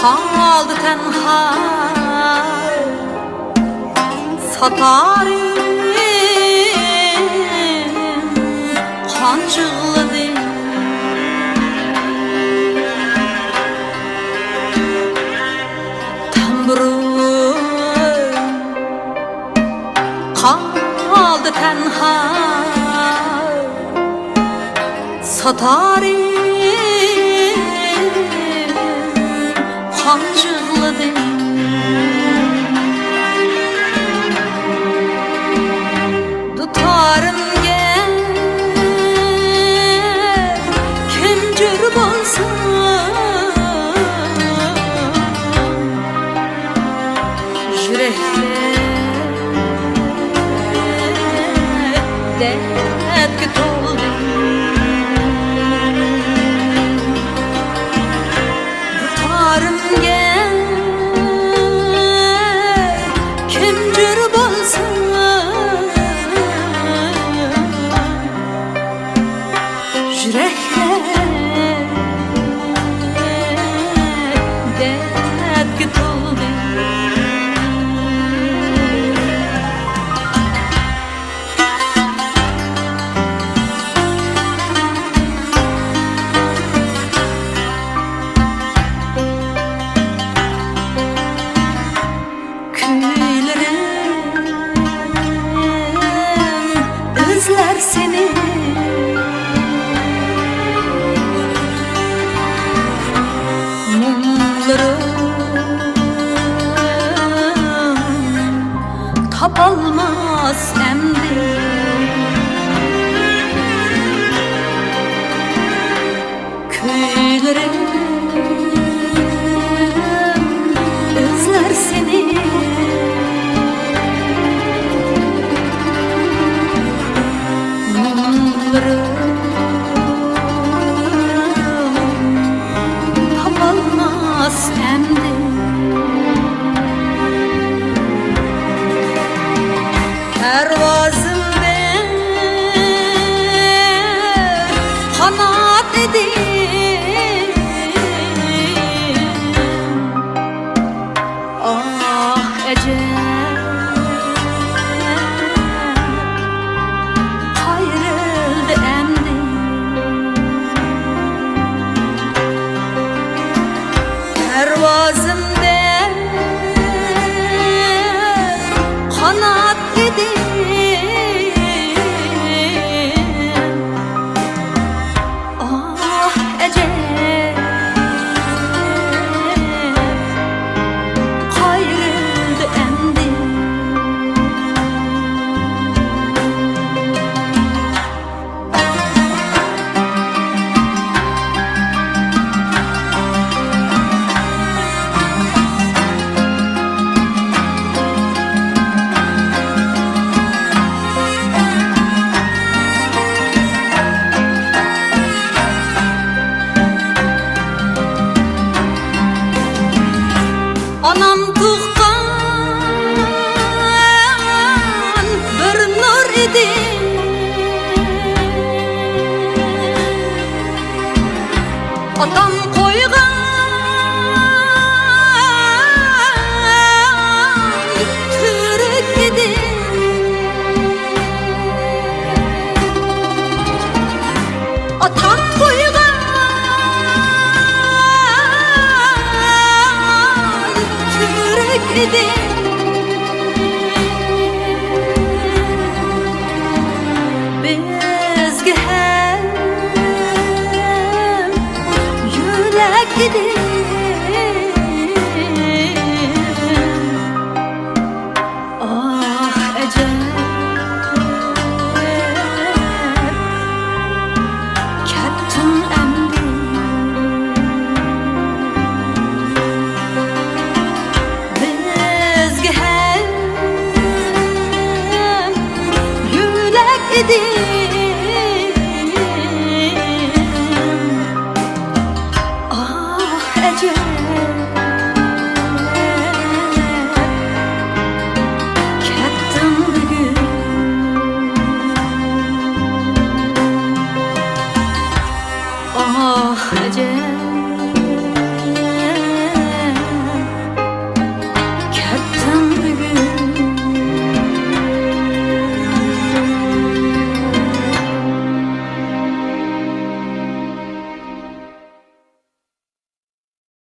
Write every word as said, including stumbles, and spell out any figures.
قالدى تەنھا ساتارىم، قانچە يىغلىدىم. تەمبۇرۇم قالدى تەنھا ساتارىم، قانچە يىغلىدىم. دۇتارىمغا كۈنجۈر بولسا، يۈرەكلەر دەردكە تولدى. دۇتارىمغا كۈنجۈر بولسا، يۈرەكلەر دەردكە تولدى. كۈيلىرىم ئىزلەر سېنى، مۇڭلىرىم تاپالماس ئەمدى. كۈيلىرىم ئىزلەر سېنى، مۇڭلىرىم تاپالماس ئەمدى. پەرۋازىمدا قانات ئىدىم. ئاھ، ئەجەب، قايرىلدى ئەمدى. پەرۋازىمدا قانات ئىدىم. ئاھ، ئەجەب، قايرىلدى ئەمدى. ئانام تۇغقان بىر نۇر ئىدى. ئاتام قويغان تۈرۈك ئىدى. ئاتام قويغان تۈرۈك ئىدى. بىزگە ھەم يۆلەك ئىدى. ئاھ، ئەجەب، كەتتىڭ ئەمدى. بىزگە ھەم يۆلەك ئىدى.